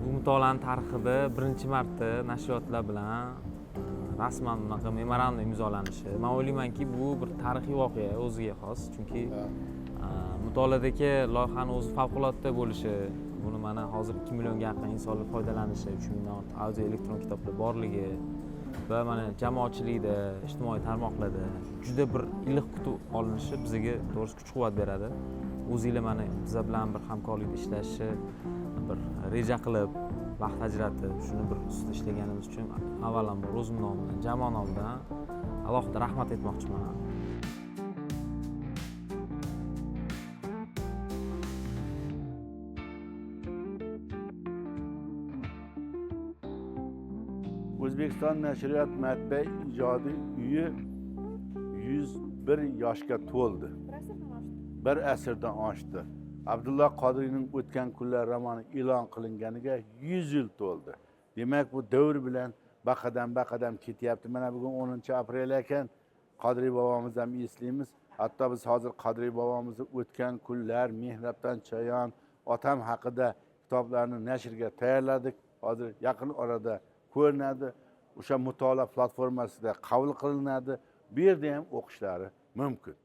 Bu mutolaani tarixida birinchi marta nashriyotlar bilan rasman bunaqa memorandum imzolanishi. Man o'ylaymanki, bu bir tarixiy voqea o'ziga xos, chunki mutolaadagi loyihani o'zi favqulodda bo'lishi, buni mana hozir 2 millionga yaqin insonlar foydalanishi, 3 mingdan ortiq audio elektron kitoblar borligi va mana jamoatchilikda, ijtimoiy tarmoqlarda juda bir iliq kutib olinishi bizga to'g'risi kuch-quvvat beradi. O'zinglar mana bizlar bilan bir hamkorlikda ishlashni bir reja qilib, vaqt ajratib, shuni bir ustida ishlaganimiz uchun avvalambor o'zim nomidan, jamoa nomidan alohida rahmat aytmoqchiman. O'zbekiston nashriyot matbaa ijodiy uyi 101 yoshga to'ldi. Bir asrdan oshdi. Abdulla Qodiriyning O'tgan kunlar romani e'lon qilinganiga 100 yil to'ldi. Demak, bu davr bilan baqadam baqadam ketyapti. Mana bugun 10 aprel ekan, Qodiriy bobomizni ham eslaymiz. Hatto biz hozir Qodiriy bobomizni O'tgan kunlar, Mehrabdan chayon, Otam haqida kitoblarni nashrga tayyorladik. Hozir yaqin orada ko'rinadi. O'sha mutolaa platformasida qabul qilinadi. Bu yerda ham o'qishlari mumkin.